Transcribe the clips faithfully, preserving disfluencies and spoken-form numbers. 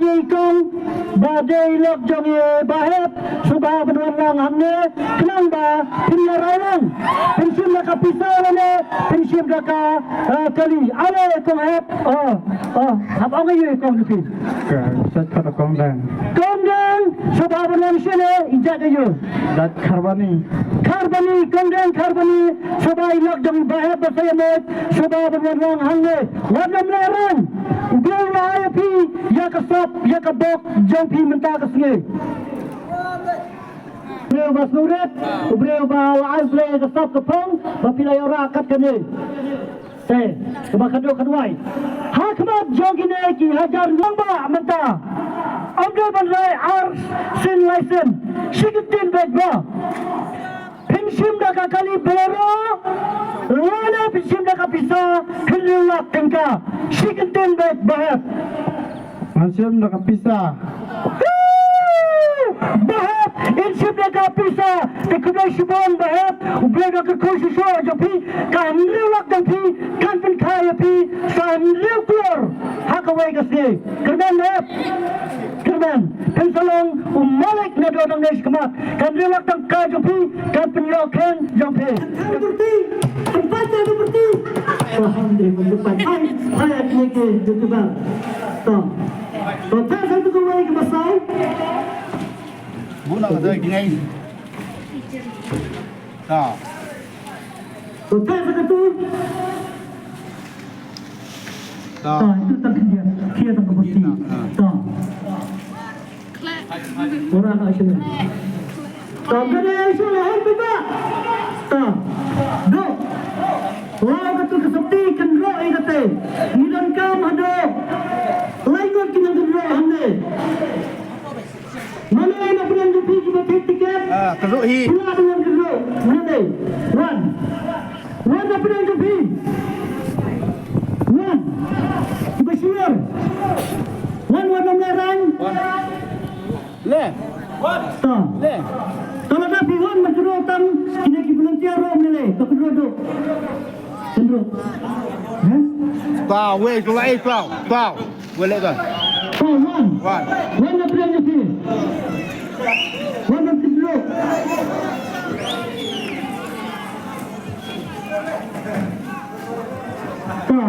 Ïa i kong ba dei lok jong i Bah Hep, sngewbha ban wan lang hangne, khnang ba phin ïa rai lang. Phin shim da ka pisa lane phin shim da ka, eh, kali. Ale kong Hep. Oh, oh, hap ong aïu i kong jong phi? Ka, sat ka kong Deng. Kong Deng, sngewbha ban wan shane, i jait aïu? Jait Kharbani. Kharbani, kong Deng Kharbani, sngewbha i lok jong i Bah Hep ba sa ïa mut, sngewbha ban wan lang hangne. Wat nym lehrain. U Blei u la ai ïa phi ïa ka sap, ïa ka bok jong phi mynta ka sngi. U briew ba sngewrit, u briew ba la ai Blei ïa ka sap ka phong, ba phi la ïoh rah kat kane. Te, kaba khadduh khadwai. Ha khmat jong kine ki hajar nongbah mynta, ym dei ban rai ar sien lai sien. Shi kyntien beit ba phin shim da ka kali Bolero, lane phin shim da ka pisa hynriew lak tyngka. Shi kyntien beit Bah Hep. Ngan shim da ka pisa. Bah Hep, in shim da ka pisa. Te khublei shibun Bah Hep. U Blei un kyrkhu shuh shuh jong phi. Ka hynriew lak jong phi kan pynkha ïa phi sa hynriew klur ha kawei ka sngi. Kyrmen Bah Hep. Kyrmen, phin sa long u malik naduh nangne shakhmat. Ka hynriew lak tyngka jong phi kan pynïoh kheiñ jong phi. Kan pynïoh kheiñ jong phi. Alhamdulillah, kan pynïoh kheiñ jong phi. To. To, theh sa katu kawei kaba saw. Bun na ka dei ki ngai. To. To, theh sa katu. To. To, itu tang khia, khia tang ka poti. To. Ora na sini. To, ka dei shu la hon pynba. To. Duk. Wa katu ka sopti kynroh ïa kata. Ngi donkam haduh lai ngut ki nang kynroh hangne. Mano na pdeng jong phi kiba thied tiket? Ah, kynroh hi. Pula dengan kynroh. Mano? Wan. Wan na pdeng jong phi. Wan. Kiba syiar. Wan, wan, wan, wan, wan. Wan. Le. Wan. Ta. Le. Ta lada phi wan, ma kynroh tang, kine ki volunteer ruh mane le, ta kynroh duh. Kynroh. Ha? Ta, wei, tu lai, ta, ta. Wei le ta. Ta, wan. Wan. Wan na pdeng jong phi. Wan na kynroh. Ta.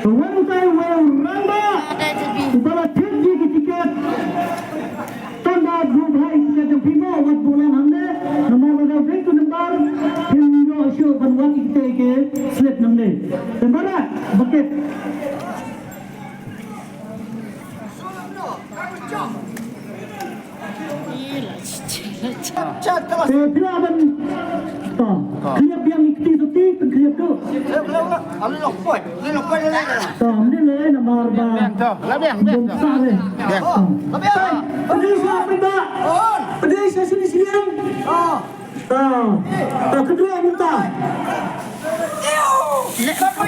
Te wan utai uwei u rangbah uba la thied ïa ki tiket. Tang ba buh bha ïa ki tiket jong phi mo, wat buh lang hangne. Namar lada dei tu nambar, phim ïoh shuh ban wad ïa kita ki slip nangne. Te mara, bucket. Te phi lah ban, ta, khlieh biang ïa kti sopti, pynkhlieh tu. Ta, ym dei lei namar ba. Biang tu, la biang, biang tu. Bym sah lei. Biang. Ta. Pynkhlieh sha pynba. Pynkhlieh sha sini sini. Ta, ta, kynroh mynta.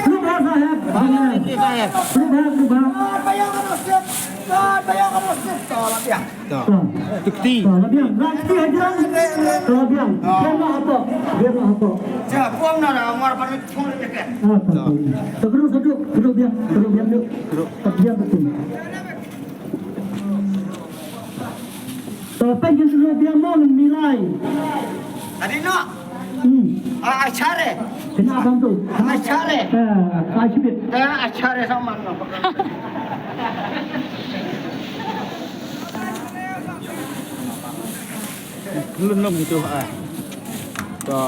Kynroh bha saheb. Kynroh bha, kynroh bha. Ta. Ta. Tu kti. Ta, la biang. La kti hajan. Ta, la biang. Biang noh hapoh. Biang noh hapoh. Ja, buang na, na, mar panik phone deket. Ah, ta, ta. Ta, kynroh satu. Kynroh biang. Kynroh biang tu. Kynroh. Ta, biang betul. To pynjin tu biang mo ngan milai. Tadi no. Hmm. Ah, achare. Kena abang tu. Achare. Ah, ah, sibit. Ah, achare sama no. Belum, belum gitu, ah. To.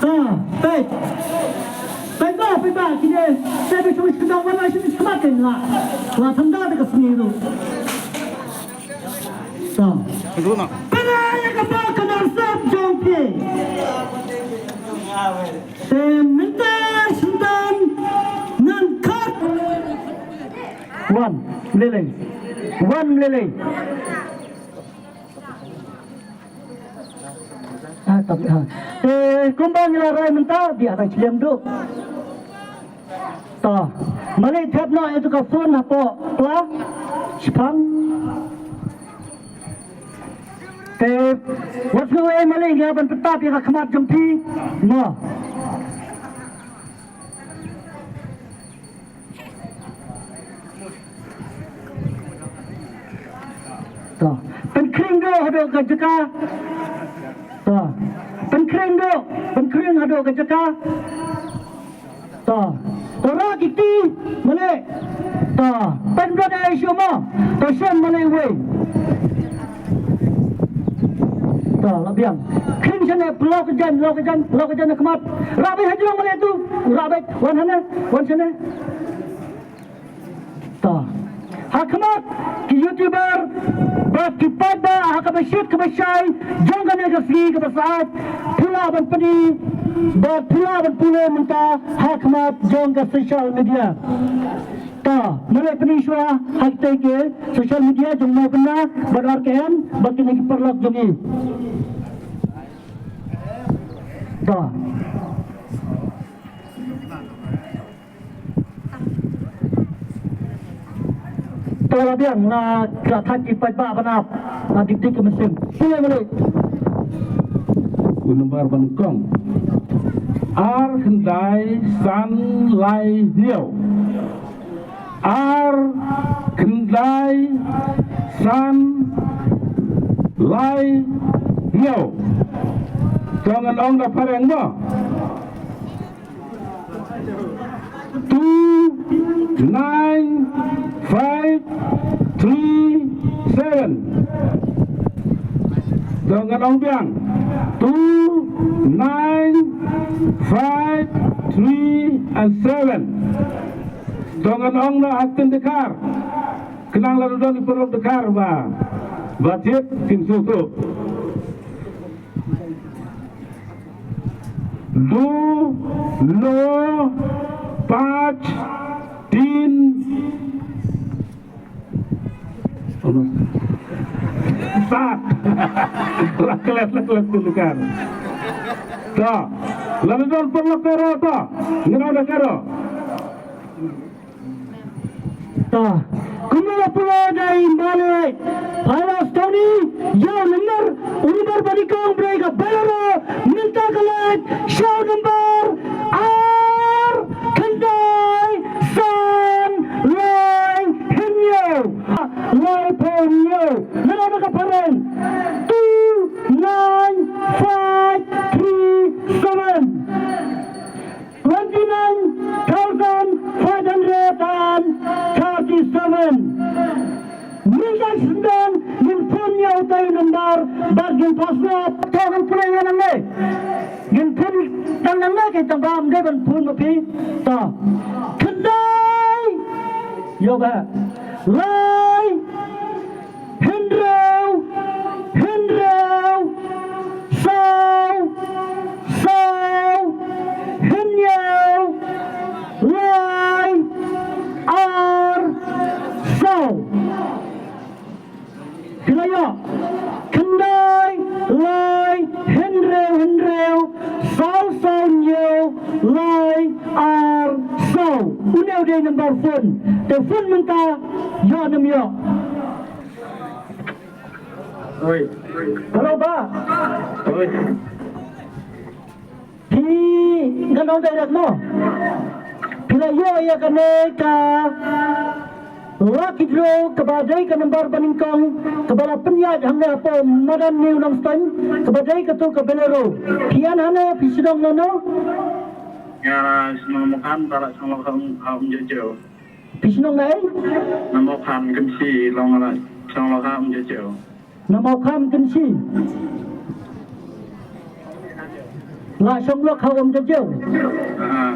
Ta, peit. Peit ba, peit ba, kine. Te ba shu shu da wala shu shu ma ken la. La thang da ka sngi tu. Ta. Peit ïa ka ba ka nar sap jong phi. Te mynta shintan nan kat. Wan, leleng. Wan, leleng. Ah, ta, ah. Te kumba ngi la rai mynta, biang ta chiliam duh. Ta. Malik thep noh ïa tu ka phone hapoh pla. Shipang. Te wat sngew ei malik ïa ban pyntap ïa ka khmat jong phi. Mo. Pynkhring duh haduh ka jaka. To. Pynkhring duh, pynkhring haduh ka jaka. To. To rah ki kti, malik. To. Pynbna ïa shu mo. To shem malik wei. To, la biang. Khring shane, pynlok ka jan, lok ka jan, lok ka jan ha khmat. Rah beit ha jrong malik tu. Rah beit, wan hane, wan shane. To. Ha khmat ki YouTuber bad ki paidbah ha kaba shit kaba shai jong kane ka sngi kaba syaid, phi lah ban pyni bad phi lah ban pule mynta ha khmat jong ka social media. To, malik pyni shuwa ha kitei ki social media jong Mawbynna bad R K M bad kine ki paralok jong ngi. To. To la biang, la ka thait ki paidbah ban ap. La dik dik ki mynsiem. Pule malik. U nombar ba nyngkong, ar khyndai san lai hynñiew. Ar khyndai san lai hynñiew. To ngan ong da phareng mo. Two nine five three seven. To ngan ong biang. Two nine five three and seven. To ngan ong noh ha ktien Dkhar. Khnang lada don ki paralok Dkhar ba, ba thied kin sngewthuh. Dui, nine, five, three, seven. La klet, la klet ki Dkhar. To. Lada don paralok Garo to. Ngin ong da Garo. Ta, kumno la pule da i Malik Phailawstoni, ïa u number, u number ba nyngkong ba dei ka Bolero, mynta ka leit sha u number ar khyndai san lai hynñiew. Lai phew hynñiew. Ngan ong da ka phareng. Two nine five three seven. Twenty-nine thousand five hundred and thirty-seven. Mynta shisyndon ngin phone ïa utei u number bad ngin phah sngap. To ngin pule ïa nangne. Ngin phone tang nangne, ke tang ba ym dei ban phone ma phi. To. Khyndai. Ïoh ba. Lai. Hynriew, hynriew, saw, saw, hynñiew, lai, ar, saw. Phi la ïoh? Khyndai, lai, hynriew, hynriew, saw, saw, hynñiew, lai, ar, saw. Une u dei number phone. Te phone mynta, ïoh ne ym ïoh? Oi. Hello, Bah. Oi. Phi, ngan ong direct mo. Phi la ïoh ïa kane ka lucky draw kaba dei ka number ba nyngkong kaba la pynïaid hangne hapoh madan New Nongstoiñ kaba dei katu ka Bolero. Phi ïan hangne phi shnong nano? Nga shnong Mawkhan, ba la shnong Lawkham, ha Umjajiew. Phi shnong na ei? Na Mawkhan Kynshi, long la shnong Lawkham Umjajiew. Na Mawkhan Kynshi. La shong lok ha Umjajiew. Ah.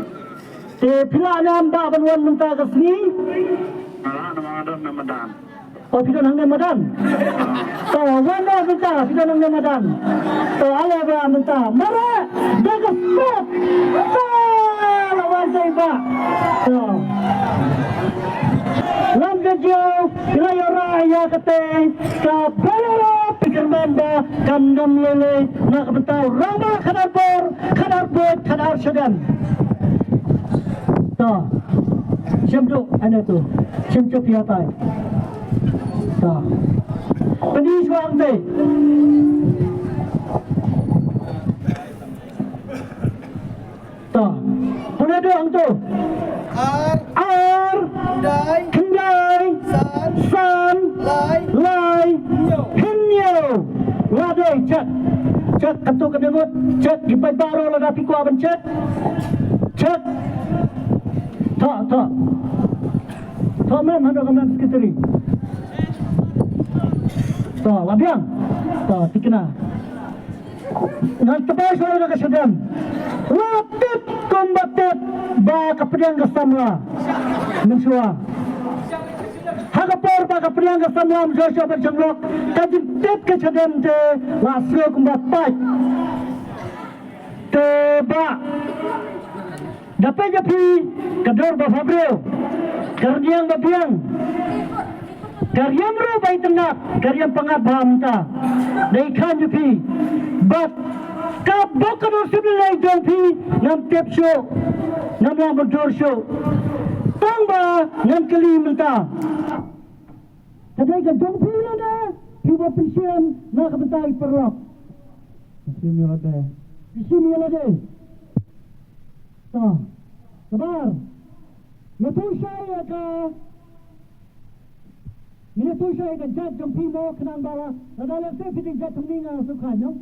Te phi lah ne em Bah ban wan mynta ka sngi? Nga lah, namar nga don na madan. O, phi don hangne madan. To wan noh mynta, phi don hangne madan. To ale Bah mynta. Mareh da ka spot. To la wan tei Bah. To. Lam ka jong, phi la ïoh rah ïa katei ka Bolero, phi kyrmen ba kan ym lei lei na ka bynta u rangbah khadar bor, khadar buit, khadar shadem. To. Shim duh, ane tu. Shim chup ïa tai. To. Pyni shuwa hangtei. To. Pule duh hangto. Ar. Ar. Khyndai. Khyndai. San. San. Lai. Lai. Hynñiew. Check. Check, katto katne ngut. Check, ki paidbah ruh lada phi kwah ban check. Check. Thoh, thoh. Thoh mem haduh ka mem secretary. Thoh, la biang. Thoh, thikna. Ngan tbai shuwa na ka shadem. La tip kumba tip ba ka pdiang ka samla. Mynshuwa. Ha ka por ba ka pdiang ka samla mynshuwa shuwa ban shanglok, ka jingtip ka shadem te la sngew kumba pait. Te ba da peit ïa phi, ka dur ba pha briew, ka rynïeng ba biang, ka riam ruh ba itynnat, ka riam pyngngad ba mynta. Dei khan ïa phi. Bad ka bok ka dur sip lei jong phi, ngam tip shuh, ngam lah ban dur shuh. Tang ba ngan kylli mynta. Ka dei ka jong phi lane phi ba pynshem na ka bynta i paralok? Pynshem ïa lade. Pynshem ïa lade. To. Kaba ar. Ïathuh shai ïa ka. Ïathuh shai ïa ka jait jong phi mo khnang ba la. Lada lehse phi dei jait Thongni nga sngewkhlaiñ noh.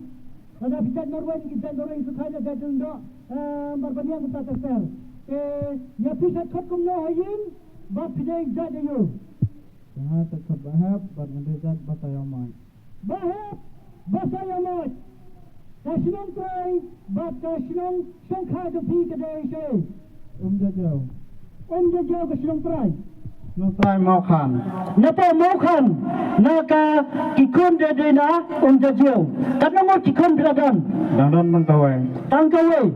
Lada phi jait Marwei ki jait Marwei sngewkhlaiñ, jait Lyngdoh, eh, Barbaniang kumta ter ter. Te ïa phi sa khot kumno ha ïing bad phi dei jait aïu? Nga sa khot Bahep bad nga dei jait Basaiawmoit. Bahep Basaiawmoit. Ka shnong trai bad ka shnong shongkha jong phi ka dei shaei? Umjajiaw. Umjajiaw ka shnong trai. Shnong trai Mawkhan. Napoh Mawkhan, na ka ki khun dei dei na Umjajiaw. Katno ngut ki khun phi la don? Dang don tang kawei. Tang kawei.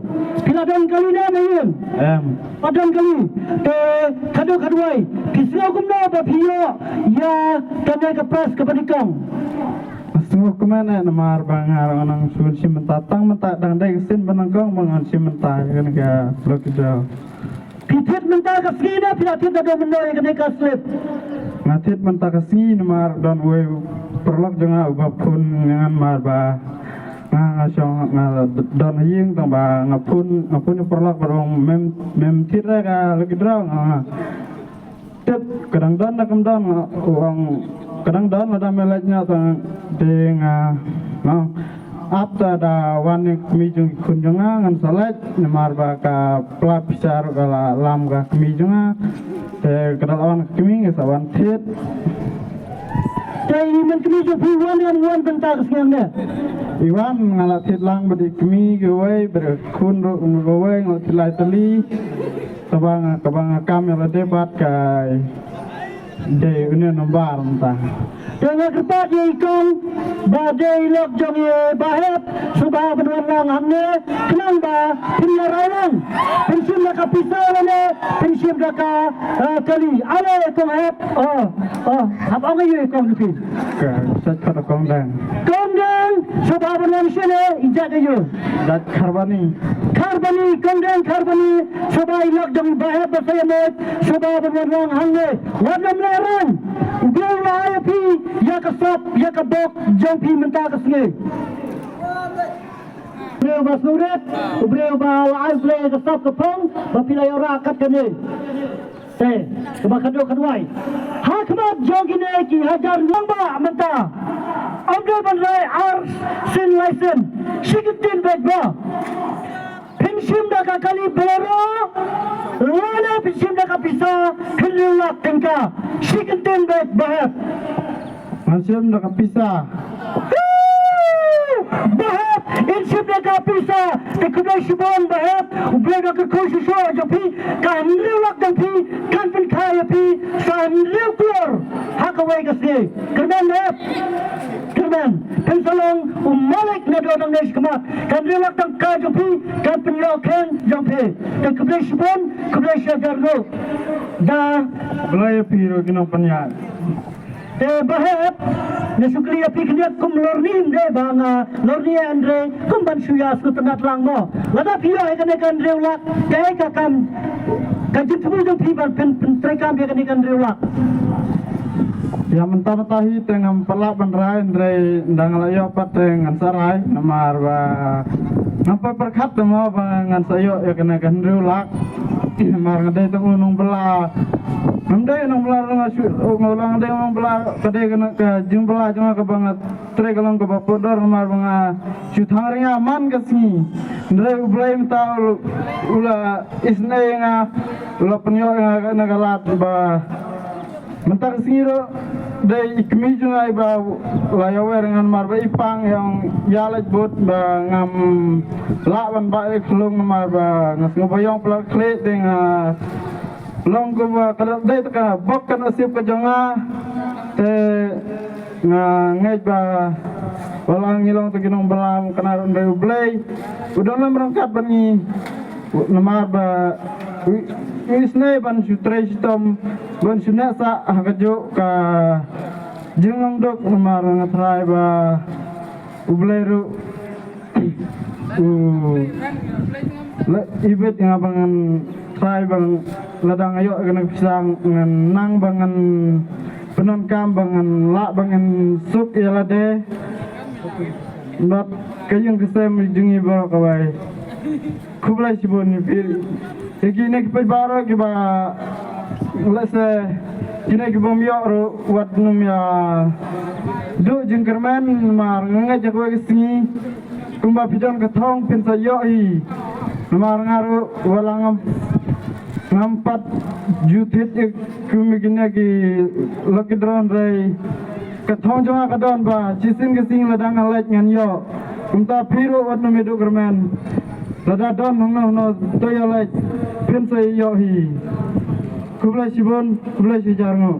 Phi la don kali ne na ïing? Em. Pat don kali. Te khadduh khadwai, phi sngew kumno ba phi ïoh ïa kane ka prize kaba nyngkong? Nga sngewkmen eh namar ba nga ruh nga nang shu shim bynta tang mynta, dang dei ka sien ba nyngkong ba ngan shim bynta ïa kane ka lucky draw. Phi thied mynta ka sngi ne phi la thied naduh mynno ïa kane ka slip? Nga thied mynta ka sngi namar don uwei u paralok jong nga uba phone ïa nga namar ba nga, nga shong, nga don ha ïing tang ba nga phone, nga phone ïa u paralok ba ong mem, mem thied re ka lucky draw, nga ong tip ka dang don ne kam don, nga ong ka dang don, lada me leit noh tang te nga, nga ong ap, te da wan ïa ka kmie jong ki khun jong nga ngan sa leit namar ba ka pla pisa ruh ka la lam ka kmie jong nga. Te ka da la wan ka kmie nga sa wan thied. Te i men kmie jong phi wan, wan, wan bynta ka sngi ne? I wan, nga la thied lang bad i kmie kawei, bad ka khun ruh kawei, nga la thied lai tylli. Kaba nga, kaba nga kam ïa lade bad ka dei une u nombar mynta. Te nga kyrpad ïa i kong ba dei i lok jong i Bahep, sngewbha ban wan lang hangne khnang ba phin ïa rai lang. Phin shim da ka pisa lane phin shim da ka, eh, kali. Ale kong Hep. Oh, oh, hap ong aïu i kong jong phi? Ka, sa khot kong Deng. Kong Deng, sngewbha ban wan shane, i jait aïu? Jait Kharbani. Kharbani, kong Deng Kharbani, sngewbha i lok jong i Bahep Basaiawmoit, sngewbha ban wan lang hangne. Wat nym lehrain. U Blei u la ai ïa phi ïa ka sap, ïa ka bok jong phi mynta ka sngi. U briew ba sngewrit, u briew ba la ai U Blei ïa ka sap ka phong ba phi la ïoh rah kat kane. Te kaba khadduh khadwai, ha khmat jong kine ki hajar nongbah mynta, ym dei ban rai ar sien lai sien, shi kyntien beit ba phin shim da ka kali Bolero lane phin shim da ka pisa hynriew lak tyngka. Shi kyntien beit Bahep. Ngan shim da ka pisa. Bahep, in shim da ka pisa. Te khublei shibun Bahep, U Blei un kyrkhu shuh shuh ïa phi, ka hynriew lak jong phi kan pynkha ïa phi sa hynriew klur ha kawei ka sngi. Kyrmen Bahep. Kyrmen, phin sa long u malik naduh nangne shakhmat. Ka hynriew lak tyngka jong phi kan pynïoh kheiñ jong phi. Te khublei shibun, khublei shihajar nguh. Da. Khublei ïa phi ruh ki nongpynïaid. Te Bahep, nga shu kylli ïa phi khyndiat kum lorni, ym dei ba nga lorni ïa, hynrei kum ban shu ïa sngewtynnat lang mo. Lada phi ïoh ïa kane ka hynriew lak, kaei ka kam, ka jingthmu jong phi ban pyn, pyntreikam ïa kane ka hynriew lak? Ïa mynta mynta hi te ngam pat lah ban rai, hynrei ynda nga la ïoh pat te ngan sa rai namar ba ngam pat pyrkhat te mo ba ngan sa ïoh ïa kane ka hynriew lak. Mar nga dei tang u nongbylla. Ngam dei nongbylla, nga shu, nga la nga dei nongbylla, ka dei ka, ka jingbylla jong nga kaba nga trei ka long kaba pudor, mar ba nga shu thang ring man ka sngi. Hynrei U Blei mynta u la isynei nga, u la pynïoh nga na ka lad ba mynta ka sngi ruh dei i kmie jong nga iba la ïawer ngan, mar ba i pang ïa nga ïa leit bud ba ngam lah ban bah ïa ka khlung, mar ba nga sngew ba ïong pla khleh te nga long kumba ka dei ta ka bok ka nasib ka jong nga. Te nga ngeit ba wat la ngi long ta ki nongbylla, kane ruh dei U Blei u don lem ryngkat bad ngi. Namar ba u, u isynei ban shu trei shitom, ban shu neh sah ha kajuh ka jinglong duk, namar nga tharai ba U Blei ruh u la ibit nga ba ngan tharai ba lada nga ïoh kane ka pisa ngan nang ba ngan pyndonkam ba ngan lah ba ngan suk ïa lade. Bad ka ïing ka sem jong ngi baroh kawei. Khublei shibun ïa phi. Ïa kine ki paidbah ruh kiba lehse kine ki bym ïoh ruh wat nym ïa duh jingkyrmen, namar nga ngeit ïa kawei ka sngi kumba phi don ka thong phin sa ïoh hi. Namar nga ruh wat la ngam, ngam pat ju thied ïa kum ïa kine ki lucky draw, hynrei ka thong jong nga ka don ba shisien ka sngi lada nga leit ngan ïoh. Kumta phi ruh wat nym ïa duh kyrmen. Lada don hangno hangno to ïa leit, phin sa ïoh hi. Khublei shibun, khublei shihajar nguh.